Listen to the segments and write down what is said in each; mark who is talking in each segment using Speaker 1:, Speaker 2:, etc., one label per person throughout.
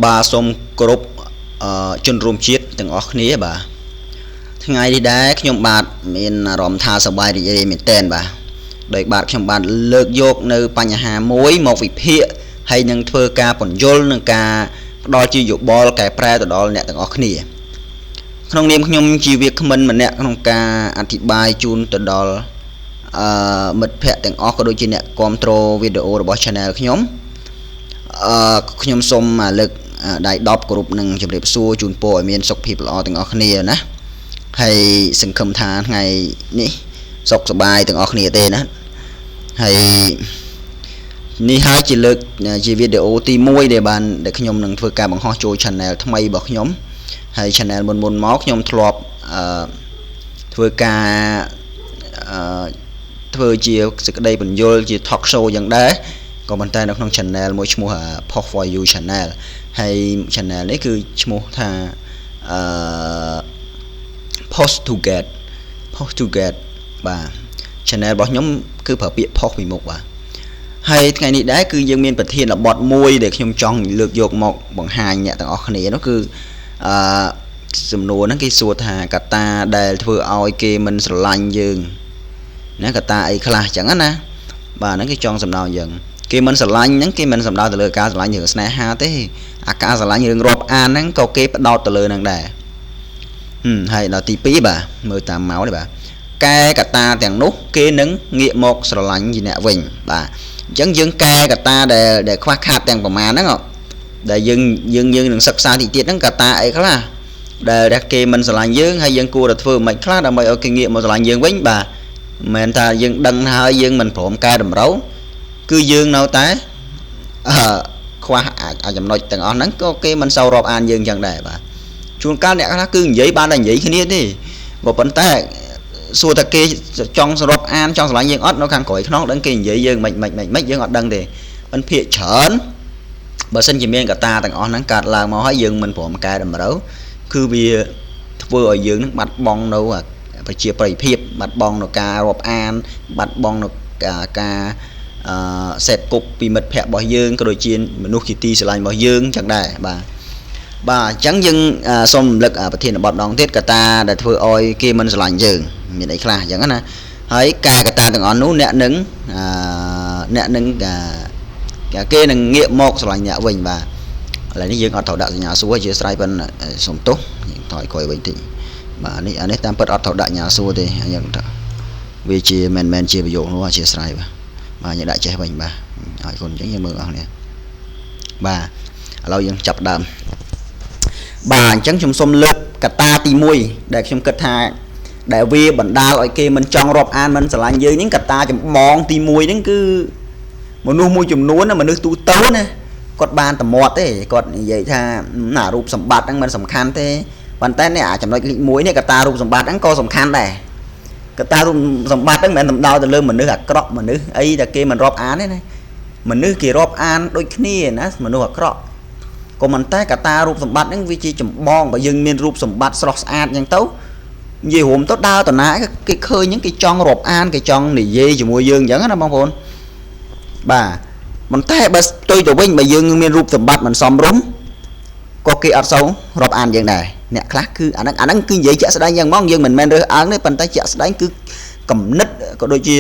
Speaker 1: បាទសូមគោរពជនរួមជាតិទាំងអស់គ្នាបាទថ្ងៃនេះដែរខ្ញុំបាទមានអារម្មណ៍ថាសប្បាយរីករាយមែនទែនបាទដោយបាទខ្ញុំបាទលើកយកនៅបញ្ហាមួយមកវិភាគហើយនឹងធ្វើការពន្យល់នឹងការផ្ដល់ជាយោបល់កែប្រែទៅដល់អ្នកទាំងអស់គ្នាក្នុងនាមខ្ញុំជាវាគ្មិនម្នាក់ក្នុងការអធិប្បាយជូនទៅដល់មិត្តភ័ក្តិទាំងអស់ក៏ដូចជាអ្នកគ្រប់គ្រងវីដេអូរបស់ Channel ខ្ញុំខ្ញុំសូមលើកដៃ10គោរពនឹងជម្រាបសួរជូនពរឲ្យមានសុខភាពល្អទាំងអស់គ្នាណាហើយសង្ឃឹមថាថ្ងៃនេះសុខសប្បាយទាំងអស់គ្នាទេណាហើយនេះហើយជាលើកជាវីដេអូទី1ដែលបានដែលខ្ញុំនឹងធ្វើការបង្ហោះចូល Channel ថ្មីរបស់ខ្ញុំហើយ Channel មុនមកខ្ញុំធ្លាប់ធ្វើការធ្វើជាសេចក្តីពន្យល់ជា talk show យ៉ាងដែរក៏ប៉ុន្តែនៅក្នុង channel មួយឈ្មោះ Post for You Channel ហើយ channel នេះគឺឈ្មោះថាអឺ Post to get Post to get បាទ channel របស់ខ្ញុំគឺប្រើពាក្យ post ពីមុខបាទហើយថ្ងៃនេះដែរគឺយើងមានប្រធានបទមួយដែលខ្ញុំចង់លើកយកមកបង្ហាញអ្នកទាំងអស់គ្នានោះគឺអឺសំណួរហ្នឹងគេសួរថាកត្តាដែលធ្វើឲ្យគេមិនស្រឡាញ់យើងណាកត្តាអីខ្លះចឹងណាបាទហ្នឹងគេចង់សំដៅយើងគេមិនស្រឡាញ់ហ្នឹងគេមិនសំដៅទៅលើការស្រឡាញ់រឿងស្នេហាទេអាការស្រឡាញ់រឿងរាប់អានហ្នឹងក៏គេផ្ដោតទៅលើហ្នឹងដែរហើយដល់ទី2បាទមើលតាមមកនេះបាទកែកតាទាំងនោះគេនឹងងាកមកស្រឡាញ់ជាអ្នកវិញបាទអញ្ចឹងយើងកែកតាដែលខ្វះខាតទាំងប្រមាណហ្នឹងដែលយើងយើងយើងនឹងសិក្សាតិចទៀតហ្នឹងកតាអីខ្លះដែលគេមិនស្រឡាញ់យើងហើយយើងគួរតែធ្វើមិនខ្លះដើម្បីឲ្យគេងាកមកស្រឡាញ់យើងវិញបាទមិនមែនថាយើងដឹងហើយយើងមិនព្រមកែតម្រូវគឺយើងនៅតែខ្វះអាចំណុចទាំងអស់ហ្នឹងក៏គេមិនសូវរាប់អានយើងចឹងដែរបាទជួនកាលអ្នកខ្លះគឺនិយាយបានតែនិយាយគ្នាទេបើប៉ុន្តែសួរថាគេចង់រាប់អានចង់ស្រឡាញ់យើងអត់នៅខាងក្រោយខ្នងដឹងគេនិយាយយើងមិនមិនយើងអត់ដឹងទេប៉ុន្តែភាកច្រើនបើសិនជាមានកតាទាំងអស់ហ្នឹងកើតឡើងមកហើយយើងមិនព្រមកែតម្រូវគឺវាធ្វើឲ្យយើងនឹងបាត់បង់នៅប្រជាប្រិយភាពបាត់បង់នៅការរាប់អានបាត់បង់នៅការសេពគប់ពីមិត្តភ័ក្តិរបស់យើងក៏ដូចជាមនុស្សជាទីស្រឡាញ់របស់យើងចឹងដែរបាទបាទអញ្ចឹងយើងសូមរំលឹកប្រធានបទម្ដងទៀតកត្តាដែលធ្វើឲ្យគេមិនស្រឡាញ់យើងមានអីខ្លះអញ្ចឹងណាហើយកែកត្តាទាំងអស់នោះអ្នកនឹងគេនឹងងាកមកស្រឡាញ់អ្នកវិញបាទឥឡូវនេះយើងអត់ត្រូវដាក់សញ្ញាសួរជាស្រ័យប៉ុនសុំទោសយើងថយក្រោយវិញតិចបាទនេះអានេះតាមពិតអត់ត្រូវដាក់សញ្ញាសួរទេយើងថាវាជាមិនមែនជាប្រយោគនោះអធិស្ឋានបាទបាទយើងដាក់ចេះវិញបាទឲ្យគុណអញ្ចឹងយើងមើលអស់នេះបាទឥឡូវយើងចាប់ដើមបាទអញ្ចឹងខ្ញុំសូមលើកកត្តាទី1ដែលខ្ញុំគិតថាដែលវាបណ្ដាលឲ្យគេមិនចង់រាប់អានមិនស្រឡាញ់យើងនេះកត្តាចម្បងទី1ហ្នឹងគឺមនុស្សមួយចំនួនណាមនុស្សទូទៅណាគាត់បានតែមាត់ទេគាត់និយាយថាណារូបសម្បត្តិហ្នឹងមិនសំខាន់ទេប៉ុន្តែនេះអាចំណុចលេខ1នេះកត្តារូបសម្បត្តិហ្នឹងក៏សំខាន់ដែរកត្តារូបសម្បត្តិហ្នឹងមិនមែនសំដៅទៅលើមនុស្សអាក្រក់មនុស្សអីដែលគេមិនរាប់អានទេណាមនុស្សគេរាប់អានដូចគ្នាណាមនុស្សអាក្រក់ក៏មិនតែកត្តារូបសម្បត្តិហ្នឹងវាជាចម្បងបើយើងមានរូបសម្បត្តិស្រស់ស្អាតអញ្ចឹងទៅនិយាយរួមទៅដើរតាណាគេឃើញហ្នឹងគេចង់រាប់អានគេចង់និយាយជាមួយយើងអញ្ចឹងណាបងប្អូនបាទប៉ុន្តែបើផ្ទុយទៅវិញបើយើងមានរូបសម្បត្តិមិនសមរម្យក៏គេអត់សូវរាប់អានយើងដែរអ្នកខ្លះគឺអាហ្នឹងគឺនិយាយជាក់ស្ដែងយ៉ាងហ្មងយើងមិនមែនរើសអើងទេប៉ុន្តែជាក់ស្ដែងគឺគំនិតក៏ដូចជា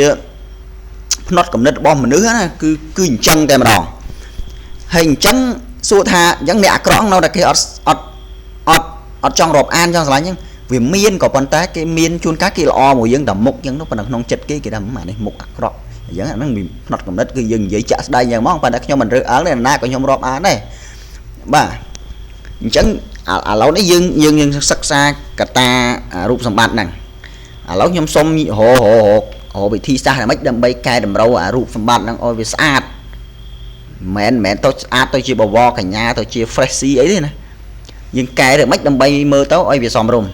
Speaker 1: ផ្នត់គំនិតរបស់មនុស្សណាគឺអញ្ចឹងតែម្ដងហើយអញ្ចឹងសួរថាអញ្ចឹងអ្នកអាក្រក់នៅតែគេអត់អត់អត់អត់ចង់រាប់អានចង់ស្រឡាញ់អញ្ចឹងវាមានក៏ប៉ុន្តែគេមានជួនកាលគេល្អមួយយើងតែមុខអញ្ចឹងនោះប៉ុន្តែក្នុងចិត្តគេគេថាអានេះមុខអាក្រក់អញ្ចឹងអាហ្នឹងមានផ្នត់គំនិតគឺយើងនិយាយចាក់ស្ដែងយ៉ាងហ្មងប៉ុន្តែខ្ញុំមិនរើសអើងទេណាក៏ខ្ញុំរាប់អានដែរបាទអញ្ចឹងឥឡូវនេះយើងយើងសិក្សាកត្តារូបសម្បត្តិហ្នឹងឥឡូវខ្ញុំសុំរកវិធីសាស្ត្រយ៉ាងម៉េចដើម្បីកែតម្រូវអារូបសម្បត្តិហ្នឹងឲ្យវាស្អាតមិនមែនទៅស្អាតទៅជាបវរកញ្ញាទៅជា fresh អីទេណាយើងកែទៅម៉េចដើម្បីមើលទៅឲ្យវាសមរម្យ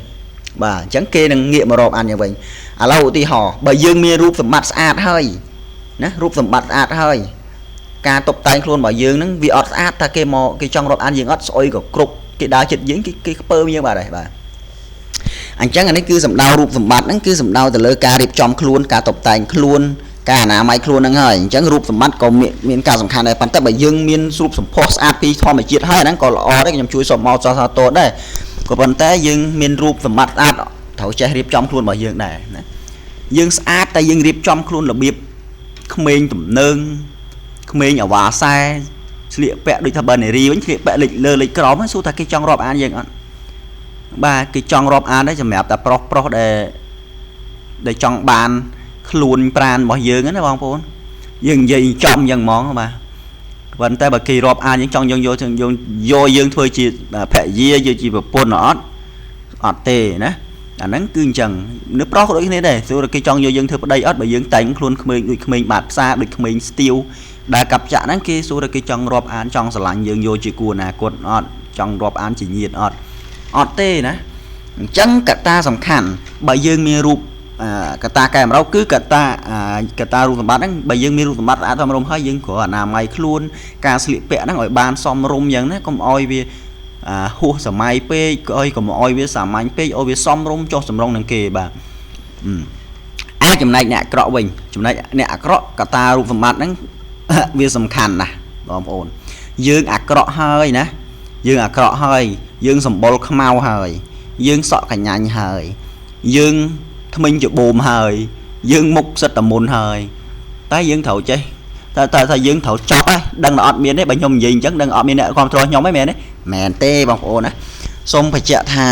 Speaker 1: បាទអញ្ចឹងគេនឹងងាកមករាប់អានយ៉ាងវិញឥឡូវឧទាហរណ៍បើយើងមានរូបសម្បត្តិស្អាតហើយណារូបសម្បត្តិស្អាតហើយការតុបតែងខ្លួនរបស់យើងហ្នឹងវាអត់ស្អាតថាគេមកគេចង់រាប់អានយើងអត់ស្អុយក៏គ្រប់គេដើរចិត្តយើងគេខ្ពើមយើងបាទហើយបាទអញ្ចឹងអានេះគឺសំដៅរូបសម្បត្តិហ្នឹងគឺសំដៅទៅលើការរៀបចំខ្លួនការតុបតែងខ្លួន ការអនាម័យខ្លួនហ្នឹងហើយអញ្ចឹងរូបសម្បត្តិក៏មានការសំខាន់ដែរប៉ុន្តែបើយើងមានរូបសម្ផស្សស្អាតពីធម្មជាតិហើយអាហ្នឹងក៏ល្អដែរខ្ញុំជួយសុំមកសរសើរតដែរក៏ប៉ុន្តែយើងមានរូបសម្បត្តិស្អាតត្រូវចេះរៀបចំខ្លួនរបស់យើងដែរណាយើងស្អាតតែយើងរៀបចំខ្លួនរបៀបក្មេងទំនើងក្មេងអាវ៉ាសែស្លៀកពាក់ដូចថាបើនារីវិញស្លៀកពាក់លិចលើលិចក្រោមសួរថាគេចង់រាប់អានយើងអត់បាទគេចង់រាប់អានដែរសម្រាប់តែប្រុសប្រុសដែលចង់បានខ្លួនប្រានរបស់យើងណាបងប្អូនយើងនិយាយចំយ៉ាងហ្មងបាទប៉ុន្តែបើគេរាប់អានយើងចង់យើងយកយើងយកយើងធ្វើជាភរិយាយកជាប្រពន្ធអត់អត់ទេណាអាហ្នឹងគឺអញ្ចឹងនៅប្រុសក៏ដូចគ្នាដែរសួរគេចង់យកយើងធ្វើប្តីអត់បើយើងតែងខ្លួនក្មេងដូចក្មេងបាតផ្សារដូចក្មេងស្ទាវដែលកាប់ចាក់ហ្នឹងគេសួរគេចង់រាប់អានចង់ស្រឡាញ់យើងយកជាគូអនាគតអត់ចង់រាប់អានជាញាតិអត់អត់ទេណាអញ្ចឹងកត្តាសំខាន់បើយើងមានរូបកត្តាកែតម្រូវគឺកត្តារូបសម្បត្តិហ្នឹងបើយើងមានរូបសម្បត្តិស្អាតសមរម្យហើយយើងគ្រាន់អនាម័យខ្លួនការស្លៀកពាក់ហ្នឹងឲ្យបានសមរម្យយ៉ាងណាកុំឲ្យវាហួសសម័យពេកឲ្យកុំឲ្យវាសាមញ្ញពេកឲ្យវាសមរម្យចុះសម្រុងនឹងគេបាទអាចចំណែកអ្នកអាក្រក់វិញចំណែកអ្នកអាក្រក់កត្តារូបសម្បត្តិហ្នឹងវាសំខាន់ណាស់បងប្អូនយើងអាក្រក់ហើយណាយើងអាក្រក់ហើយយើងសម្បុរខ្មៅហើយយើងសក់កញ្ញាញ់ហើយយើងថ្មិញជាបូមហើយយើងមុខសិតតមុនហើយតែយើងត្រូវចេះតែថាយើងត្រូវចប់ហើយដឹងតែអត់មានទេបើខ្ញុំនិយាយអញ្ចឹងដឹងអត់មានអ្នកគ្រប់គ្រងខ្ញុំទេមែនទេមែនទេបងប្អូនណាសូមបញ្ជាក់ថា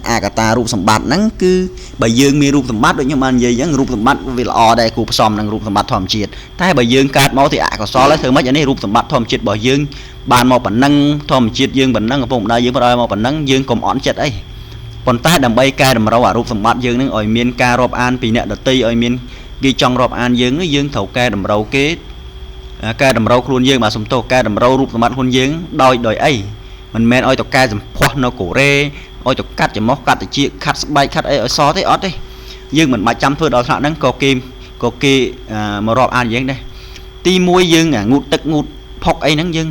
Speaker 1: អាកតារូបសម្បត្តិហ្នឹងគឺបើយើងមានរូបសម្បត្តិដូចខ្ញុំបាននិយាយអញ្ចឹងរូបសម្បត្តិវាល្អដែរគួរផ្សំនឹងរូបសម្បត្តិធម្មជាតិតែបើយើងកើតមកទីអកុសលហើយធ្វើម៉េចអានេះរូបសម្បត្តិធម្មជាតិរបស់យើងបានមកប៉ុណ្ណឹងធម្មជាតិយើងប៉ុណ្ណឹងឪពុកម្ដាយយើងផ្ដល់មកប៉ុណ្ណឹងយើងកុំអន់ចិត្តអីប៉ុន្តែដើម្បីកែតម្រូវអារូបសម្បត្តិយើងនឹងឲ្យមានការរាប់អានពីអ្នកដទៃឲ្យមានគេចង់រាប់អានយើងយើងត្រូវកែតម្រូវគេកែតម្រូវខ្លួនយើងបាទសំទោសកែតម្រូវរូបសម្បត្តិខ្លួនយើងដោយអីមិនមែនឲ្យទៅកែសម្ផស្សនៅកូរ៉េឲ្យទៅកាត់ច្រមុះកាត់តិចខាត់ស្បែកខាត់អីឲ្យសទេអត់ទេយើងមិនបាច់ចាំធ្វើដល់ថ្នាក់ហ្នឹងក៏គេមករាប់អានយើងដែរទី1យើងងូតទឹកងូតផុកអីហ្នឹងយើង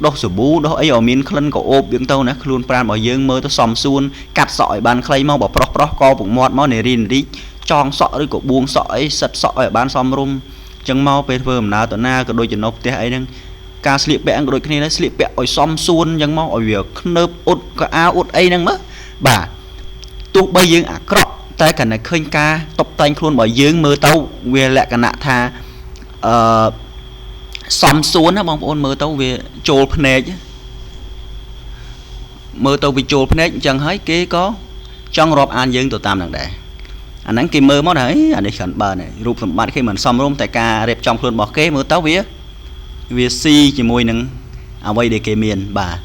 Speaker 1: ដោះសាប៊ូដោះអីឲ្យមានក្លិនក្រអូបយើងទៅណាខ្លួនប្រាណរបស់យើងមើលទៅសមសួនកាត់សក់ឲ្យបានខ្លីមកបើប្រុសប្រុសកពុកមាត់មកនារីនារីចងសក់ឬក៏បួងសក់អីសិតសក់ឲ្យបានសមរម្យអញ្ចឹងមកពេលធ្វើដំណើរទៅណាក៏ដូចចំណុះផ្ទះអីហ្នឹងការស្លៀកពាក់ក៏ដូចគ្នាដែរស្លៀកពាក់ឲ្យសមសួនអញ្ចឹងមកឲ្យវាខ្នើបអ៊ុតកៅអៅអ៊ុតអីហ្នឹងមើលបាទទោះបីយើងអាក្រក់តែគ្រាន់តែឃើញការតុបតែងខ្លួនរបស់យើងមើលទៅវាលក្ខណៈថាអឺសំសួនណាបងប្អូនមើលទៅវាចូលភ្នែកមើលទៅវាចូលភ្នែកអញ្ចឹងហើយគេក៏ចង់រាប់អានយើងទៅតាមនឹងដែរអាហ្នឹងគេមើលមកថាអានេះគ្រាន់បើរូបសម្បត្តិគេមិនសមរម្យតែការរៀបចំខ្លួនរបស់គេមើលទៅវាស៊ីជាមួយនឹងអ្វីដែលគេមានបាទ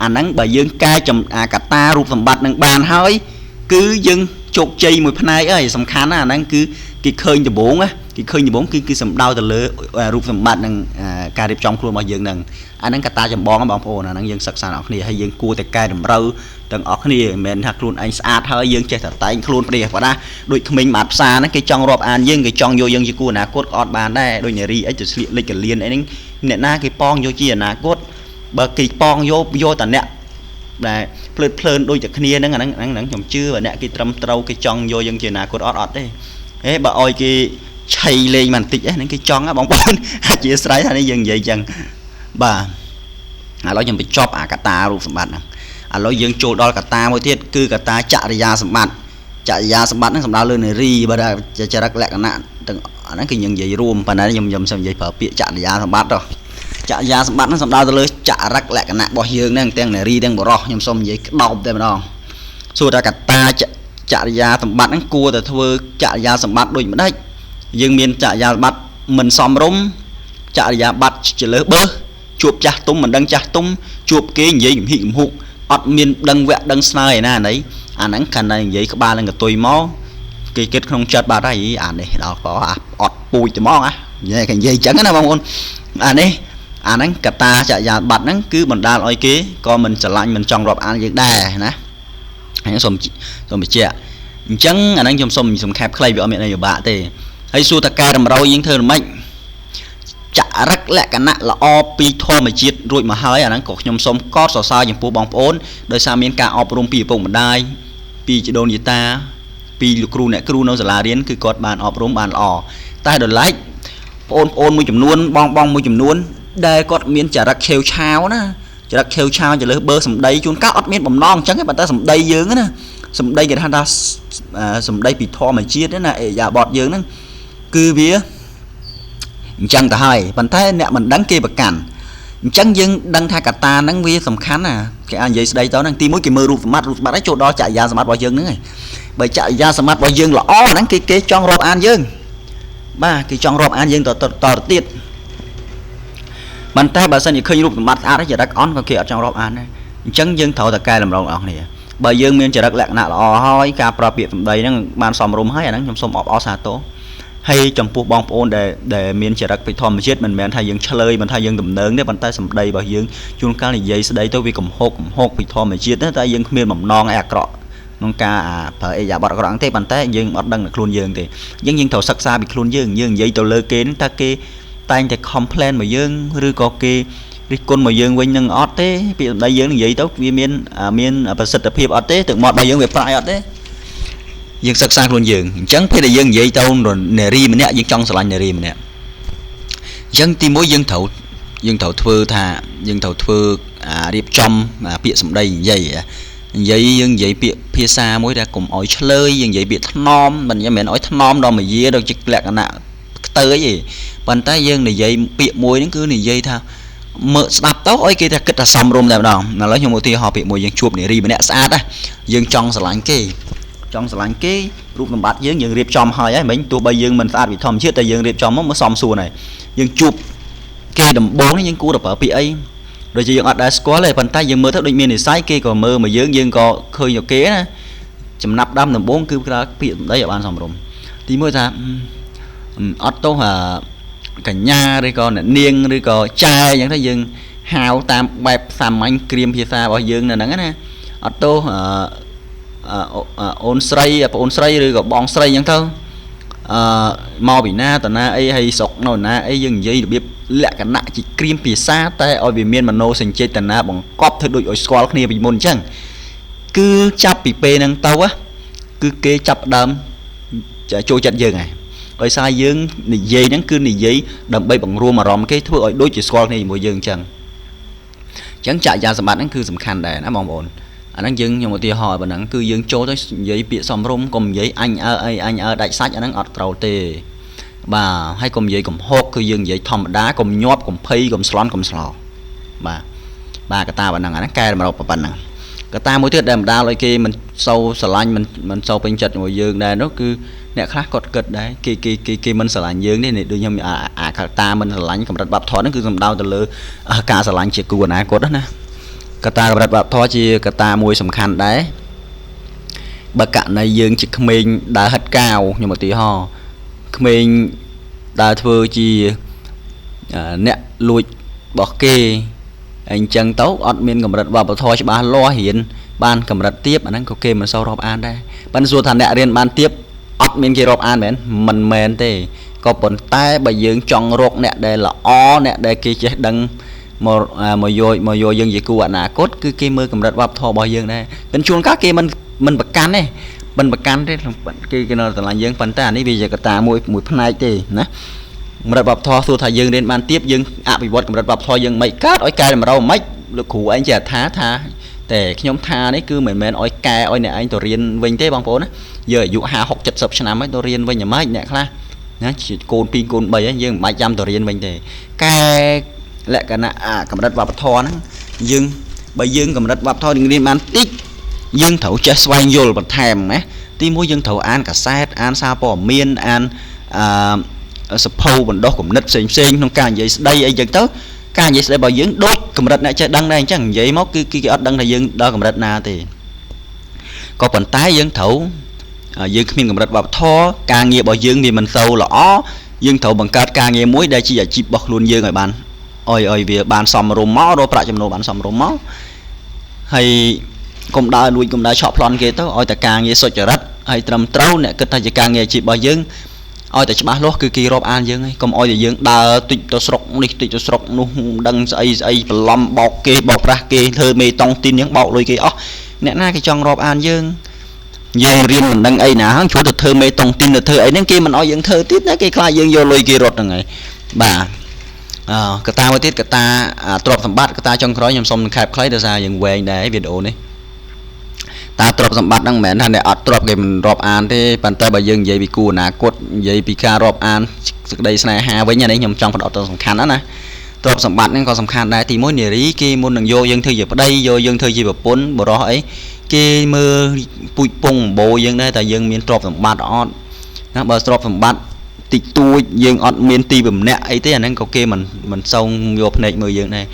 Speaker 1: អាហ្នឹងបើយើងកែចំអាកតារូបសម្បត្តិនឹងបានហើយគឺយើងជោគជ័យមួយផ្នែកហើយសំខាន់ណាអាហ្នឹងគឺគេឃើញដំបូងណាគេឃើញដំបូងគឺសំដៅទៅលើរូបសម្បត្តិនិងការរៀបចំខ្លួនរបស់យើងហ្នឹងអាហ្នឹងកត្តាចម្បងបងប្អូនអាហ្នឹងយើងសិក្សាទាំងអស់គ្នាហើយយើងគួរតែកែតម្រូវទាំងអស់គ្នាមិនមែនថាខ្លួនឯងស្អាតហើយយើងចេះតែតែងខ្លួនព្រះបដាដូចក្មេងបាតផ្សារហ្នឹងគេចង់រាប់អានយើងគេចង់យកយើងជាគូអនាគតក៏អត់បានដែរដូចនារីអីទៅស្លៀកលិចកលៀនអីហ្នឹងអ្នកណាគេប៉ងយកជាអនាគតបើគេប៉ងយកតែអ្នកដែលភ្លើតភ្លើនដូចតែគ្នាហ្នឹងអាហ្នឹងហ្នឹងខ្ញុំជឿបើអ្នកគេត្រឹមត្រូវគេចង់យកយើងជាអនាគតអត់អត់ទេហេបើឲ្យគេឆៃលេងបន្តិចហ្នឹងគេចង់បងប្អូនអធិស្ឋានថានេះយើងនិយាយចឹងបាទឥឡូវខ្ញុំបញ្ចប់អាកតារូបសម្បត្តិហ្នឹងឥឡូវយើងចូលដល់កតាមួយទៀតគឺកតាចរិយាសម្បត្តិចរិយាសម្បត្តិហ្នឹងសំដៅលើនារីបើចរិតលក្ខណៈទាំងអាហ្នឹងគឺយើងនិយាយរួមប៉ុន្តែខ្ញុំសូមនិយាយប្រើពាក្យចរិយាសម្បត្តិទៅចរិយាសម្បត្តិហ្នឹងសំដៅទៅលើចរិតលក្ខណៈរបស់យើងហ្នឹងទាំងនារីទាំងបុរសខ្ញុំសូមនិយាយក្តោបតែម្ដងសួរថាកតាចរិយាសម្បត្តិហ្នឹងគួរតែធ្វើចរិយាសម្បត្តិដូចម្ដេចយើងមានចរិយាសម្បត្តិមិនសមរម្យចរិយាប័ត្រចលើសបើជួបចាស់ទុំមិនដឹងចាស់ទុំជួបគេនិយាយកំហិកំហុកអត់មានដឹងវគ្គដឹងស្នើឯណាណីអាហ្នឹងគ្រាន់តែនិយាយក្បាលនឹងកតុយមកគេគិតក្នុងចិត្តបាត់ហើយអានេះដល់ក៏អត់ពូជតែហ្មងអានិយាយគេនិយាយអញ្ចឹងណាបងប្អូនអានេះអាហ្នឹងកតាចរិយាប័ត្រហ្នឹងគឺបណ្ដាលឲ្យគេក៏មិនស្រឡាញ់មិនចង់រាប់អានយើងដែរណាខ្ញុំសូមបញ្ជាក់អញ្ចឹងអាហ្នឹងខ្ញុំសូមសង្ខេបខ្លីវាអត់មានអីពិបាកទេហើយសួរថាកែតម្រូវយើងធ្វើម៉េចចរិតលក្ខណៈល្អពីធម្មជាតិរួចមកហើយអាហ្នឹងក៏ខ្ញុំសូមកោតសរសើរចំពោះបងប្អូនដោយសារមានការអប់រំពីឪពុកម្ដាយពីជីដូនជីតាពីលោកគ្រូអ្នកគ្រូនៅសាលារៀនគឺគាត់បានអប់រំបានល្អតែដោយឡែក បងប្អូនមួយចំនួនបងបងមួយចំនួនដែលគាត់មានចរិតឆេវឆាវណាចរិតឆេវឆាវចលើសបើសម្ដីជួនកាលអត់មានបំណងអញ្ចឹងទេប៉ុន្តែសម្ដីយើងណាសម្ដីគេថាថាសម្ដីពីធម្មជាតិណាអេយ៉ាបតយើងហ្នឹងគឺវាអញ្ចឹងទៅហើយប៉ុន្តែអ្នកមិនដឹងគេប្រកាន់អញ្ចឹងយើងដឹងថាកតាហ្នឹងវាសំខាន់ណាគេអាចនិយាយស្ដីទៅហ្នឹងទីមួយគេមើលរូបសម្បត្តិរូបសម្បត្តិឯងចូលដល់ចរិយាសម្បត្តិរបស់យើងហ្នឹងឯងបើចរិយាសម្បត្តិរបស់យើងល្អហ្នឹងគេគេចង់រាប់អានយើងបាទគេចង់រាប់អានយើងតតទៅទៀតប៉ុន្តែបើសិនជាឃើញរូបសម្បត្តិស្អាតចរិតអន់ក៏គេអត់ចង់រាប់អានដែរអញ្ចឹងយើងត្រូវតែកែតម្រូវអស់គ្នាបើយើងមានចរិតលក្ខណៈល្អហើយការប្រើពាក្យសម្ដីហ្នឹងបានសមរម្យហើយអាហ្នឹងខ្ញុំសូមអបអរសាទរហើយចំពោះបងប្អូនដែលដែលមានចរិតពីធម្មជាតិមិនមែនថាយើងឆ្លើយមិនថាយើងទំនើងទេប៉ុន្តែសម្ដីរបស់យើងជួនកាលនិយាយស្ដីទៅវាកំហុកកំហុកពីធម្មជាតិតែយើងគ្មានបំណងអីអាក្រក់ក្នុងការប្រើអេយ៉ាប័តអាក្រក់ទេប៉ុន្តែយើងអត់ដឹងដល់ខ្លួនយើងទេយើងយើងត្រូវសិក្សាពីខ្លួនយើងយើងនិយាយទៅលើគេនឹងតើគេតែងតែ complain មកយើងឬក៏គេរិះគន់មកយើងវិញនឹងអត់ទេពាក្យសម្ដីយើងនិយាយទៅវាមានមានប្រសិទ្ធភាពអត់ទេទឹកមាត់របស់យើងវាប្រាយអត់ទេយើងសិក្សាខ្លួនយើងអញ្ចឹងពេលដែលយើងនិយាយទៅនារីម្នាក់យើងចង់ស្រឡាញ់នារីម្នាក់អញ្ចឹងទីមួយយើងត្រូវយើងត្រូវធ្វើថាយើងត្រូវធ្វើរៀបចំពាក្យសម្ដីនិយាយនិយាយយើងនិយាយពាក្យភាសាមួយដែលកុំឲ្យឆ្លើយយើងនិយាយពាក្យថ្នមមិនមែនឲ្យថ្នមដល់មយាដល់ជាលក្ខណៈខ្ទើយទេប៉ុន្តែយើងនិយាយពាក្យមួយហ្នឹងគឺនិយាយថាមើលស្ដាប់ទៅឲ្យគេថាគិតថាសមរម្យតែម្ដងឥឡូវខ្ញុំឧទាហរណ៍ពាក្យមួយយើងជួបនារីម្នាក់ស្អាតណាយើងចង់ស្រឡាញ់គេចង់ស្រឡាញ់គេរូបសម្បត្តិយើងយើងរៀបចំហើយហើយមិញទោះបីយើងមិនស្អាតពីធម្មជាតិតែយើងរៀបចំមកមើលសមសួនហើយយើងជួបគេដំបូងនេះយើងគួរតែប្រើពាក្យអីដូចជាយើងអត់ដែលស្គាល់ទេប៉ុន្តែយើងមើលទៅដូចមាននិស័យគេក៏មើលមកយើងយើងក៏ឃើញទៅគេណាចំណាប់ដើមដំបូងគឺប្រើពាក្យសម្ដីឲ្យបានសមរម្យទីមួយថាអត់ទោសកញ្ញាឬក៏អ្នកនាងឬក៏ចែអញ្ចឹងទៅយើងហៅតាមបែបសាមញ្ញក្រៀមភាសារបស់យើងនៅហ្នឹងណាអត់ទោសអូនស្រីប្អូនស្រីឬក៏បងស្រីអញ្ចឹងទៅអឺមកពីណាតាណាអីហើយស្រុកនៅណាអីយើងនិយាយរបៀបលក្ខណៈជាក្រៀមភាសាតែឲ្យវាមានមโนសញ្ចេតនាបង្កប់ធ្វើដូចឲ្យស្គាល់គ្នាពីមុនអញ្ចឹងគឺចាប់ពីពេលហ្នឹងទៅគឺគេចាប់ដើមចូលចិត្តយើងហើយដោយសារយើងនិយាយហ្នឹងគឺនិយាយដើម្បីបង្រួមអារម្មណ៍គេធ្វើឲ្យដូចជាស្គាល់គ្នាជាមួយយើងអញ្ចឹងអញ្ចឹងចរិយាសម្បត្តិហ្នឹងគឺសំខាន់ដែរណាបងប្អូនអាហ្នឹងយើងខ្ញុំឧទាហរណ៍ប៉ុណ្ណឹងគឺយើងចូលទៅនិយាយពាក្យសមរម្យកុំនិយាយអញអើអីអញអើដាច់សាច់អាហ្នឹងអត់ត្រូវទេបាទហើយកុំនិយាយកំហុកគឺយើងនិយាយធម្មតាកុំញាប់កុំភ័យកុំស្លន់កុំស្លោបាទបាទកតាប៉ុណ្ណឹងអាហ្នឹងកែតម្រូវប៉ុណ្ណឹងកតាមួយទៀតដែលបណ្ដាលឲ្យគេមិនសូវស្រឡាញ់មិនសូវពេញចិត្តជាមួយយើងដែរនោះគឺអ្នកខ្លះគាត់គិតដែរគេគេគេគេមិនស្រឡាញ់យើងទេនេះដូចខ្ញុំអាកតាមិនស្រឡាញ់កម្រិតវប្បធម៌ហ្នឹងគឺសំដៅទៅលើការស្រឡាញ់ជាគូអនាគតណាកតាកម្រិតវប្បធម៌ជាកតាមួយសំខាន់ដែរបើករណីយើងជាក្មេងដើរហិតកាវខ្ញុំឧទាហរណ៍ក្មេងដើរធ្វើជាអ្នកលួចរបស់គេអញ្ចឹងទៅអត់មានកម្រិតវប្បធម៌ច្បាស់លាស់រៀនបានកម្រិតទាបអាហ្នឹងក៏គេមិនសូវរាប់អានដែរប៉ុន្តែសួរថាអ្នករៀនបានទាបអត់មានគេរាប់អានមែនមិនមែនទេក៏ប៉ុន្តែបើយើងចង់រកអ្នកដែលល្អអ្នកដែលគេចេះដឹងមកមកយកមកយកយើងជាគូអនាគតគឺគេមើលកម្រិតវប្បធម៌របស់យើងដែរប៉ុន្តែជួនកាលគេមិនប្រកាន់ទេមិនប្រកាន់ទេគេគេនៅស្រឡាញ់យើងប៉ុន្តែអានេះវាជាកត្តាមួយមួយផ្នែកទេណាកម្រិតវប្បធម៌សួរថាយើងរៀនបានទៀបយើងអភិវឌ្ឍកម្រិតវប្បធម៌យើងមិនកើតឲ្យកែតម្រូវមិនលោកគ្រូឯងចេះថាថាតែខ្ញុំថានេះគឺមិនមែនឲ្យកែឲ្យអ្នកឯងទៅរៀនវិញទេបងប្អូនណាយើងអាយុ50 60 70ឆ្នាំហើយទៅរៀនវិញយ៉ាងម៉េចអ្នកខ្លះណាជាកូន2កូន3ហើយយើងមិនបាច់ចាំទៅរៀនវិញទេកែលក្ខណៈកម្រិតវប្បធម៌ហ្នឹងយើងបើយើងកម្រិតវប្បធម៌យើងរៀនបានតិចយើងត្រូវចេះស្វែងយល់បន្ថែមណាទីមួយយើងត្រូវអានកាសែតអានសារព័ត៌មានអានអឺសភៅបណ្ដោះគំនិតផ្សេងផ្សេងក្នុងការនិយាយស្ដីអីចឹងទៅការនិយាយស្ដីរបស់យើងដូចកម្រិតអ្នកចេះដឹងដែរអញ្ចឹងនិយាយមកគឺគេអត់ដឹងថាយើងដល់កម្រិតណាទេក៏ប៉ុន្តែយើងត្រូវយើងគ្មានកម្រិតវប្បធម៌ការងាររបស់យើងវាមិនសូវល្អយើងត្រូវបង្កើតការងារមួយដែលជាអាជីពរបស់ខ្លួនយើងឲ្យបានឲ្យវាបានសមរម្យមករកប្រាក់ចំណូលបានសមរម្យមកហើយកុំដើរលួចកុំដើរឆក់ប្លន់គេទៅឲ្យតែការងារសុចរិតហើយត្រឹមត្រូវអ្នកគិតថាជាការងារអាជីពរបស់យើងឲ្យតែច្បាស់លាស់គឺគេរាប់អានយើងហើយកុំឲ្យតែយើងដើរតិចទៅស្រុកនេះតិចទៅស្រុកនោះមិនដឹងស្អីស្អីបន្លំបោកគេបោកប្រាស់គេធ្វើមេតុងទីនយើងបោកលុយគេអស់អ្នកណាគេចង់រាប់អានយើងយើងរៀនមិនដឹងអីណាហ្នឹងជួទៅធ្វើមេតុងទីនទៅធ្វើអីហ្នឹងគេមិនឲ្យយើងធ្វើទៀតណាគេខ្លាចយើងយកលុយគេរត់ហ្នឹងហើយ បាទអឺកត្តាមួយទៀតកត្តាទ្រព្យសម្បត្តិកត្តាចុងក្រោយខ្ញុំសូមខែបខ្លីដោយសារយើងវែងដែរវីដេអូនេះតាទ្រព្យសម្បត្តិហ្នឹងមិនមែនថាអ្នកអត់ទ្រព្យគេមិនរាប់អានទេប៉ុន្តែបើយើងនិយាយពីគូអនាគតនិយាយពីការរាប់អានសេចក្តីស្នេហាវិញអានេះខ្ញុំចង់ផ្ដោតទៅសំខាន់ណាណាទ្រព្យសម្បត្តិហ្នឹងក៏សំខាន់ដែរទីមួយនារីគេមុននឹងយកយើងធ្វើជាប្តីយកយើងធ្វើជាប្រពន្ធបរោះអីគេមើលពូជពងអំបូរយើងដែរតែយើងមានទ្រព្យសម្បត្តិអត់ណាបើទ្រព្យសម្បត្តិតិចតួចយើងអត់មានទីបំនាក់អីទេអាហ្នឹងក៏គេមិនមិនសូវយកភ្នែកមើលយើងដែរ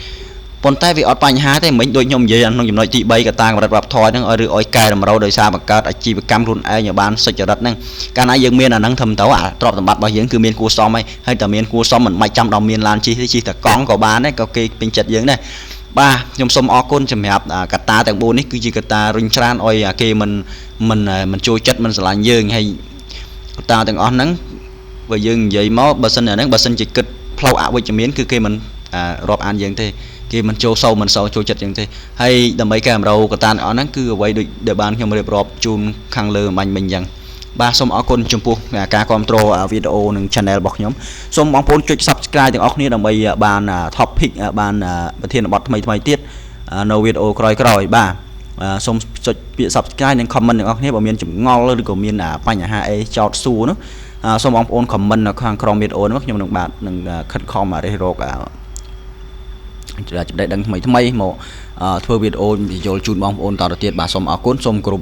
Speaker 1: ប៉ុន្តែវាអត់បញ្ហាទេមិញដូចខ្ញុំនិយាយក្នុងចំណុចទី3កត្តាកម្រិតវប្បធម៌ហ្នឹងឲ្យឬឲ្យកែតម្រូវដោយសារបង្កើតអាជីវកម្មខ្លួនឯងឲ្យបានសុចរិតហ្នឹងកាលណាយើងមានអាហ្នឹងធំទៅអាទ្រព្យសម្បត្តិរបស់យើងគឺមានគួរសមហើយហើយតែមានគួរសមមិនបាច់ចាំដល់មានឡានជិះទេជិះតែកង់ក៏បានដែរក៏គេពេញចិត្តយើងដែរបាទខ្ញុំសូមអរគុណសម្រាប់កត្តាទាំង4នេះគឺជាកត្តារុញច្រានឲ្យគេមិនមិនមិនចូលចិត្តមិនស្រឡាញ់យើងហើយកត្តាទាំងអស់ហ្នឹងបើយើងនិយាយមកបើសិនអាហ្នឹងបើសិនជាគិតផ្លូវអវិជ្ជមានគឺគេមិនរាប់អានយើងទេគេមិនចូលសូវមិនសូវចូលចិត្តយ៉ាងទេហើយដើម្បីកែតម្រូវកត្តាទាំងអស់ហ្នឹងគឺអ្វីដូចដែលបានខ្ញុំរៀបរាប់ជូនខាងលើអំបញ្ញមិញអញ្ចឹងបាទសូមអរគុណចំពោះការគ្រប់គ្រងវីដេអូនិង Channel របស់ខ្ញុំសូមបងប្អូនចុច Subscribe ទាំងអស់គ្នាដើម្បីបាន topic បានប្រធានបទថ្មីៗទៀតនៅវីដេអូក្រោយៗបាទសូមចុចពាក្យ Subscribe និង Comment ទាំងអស់គ្នាបើមានចម្ងល់ឬក៏មានបញ្ហាអីចោទសួរនោះសូមបងប្អូន comment នៅខាងក្រោមវីដេអូនោះខ្ញុំនឹងបាទនឹងខិតខំរិះរកចំណេះដឹងថ្មីថ្មីមកធ្វើវីដេអូយល់ជូនបងប្អូនតទៅទៀតបាទសូមអរគុណសូមគោរព។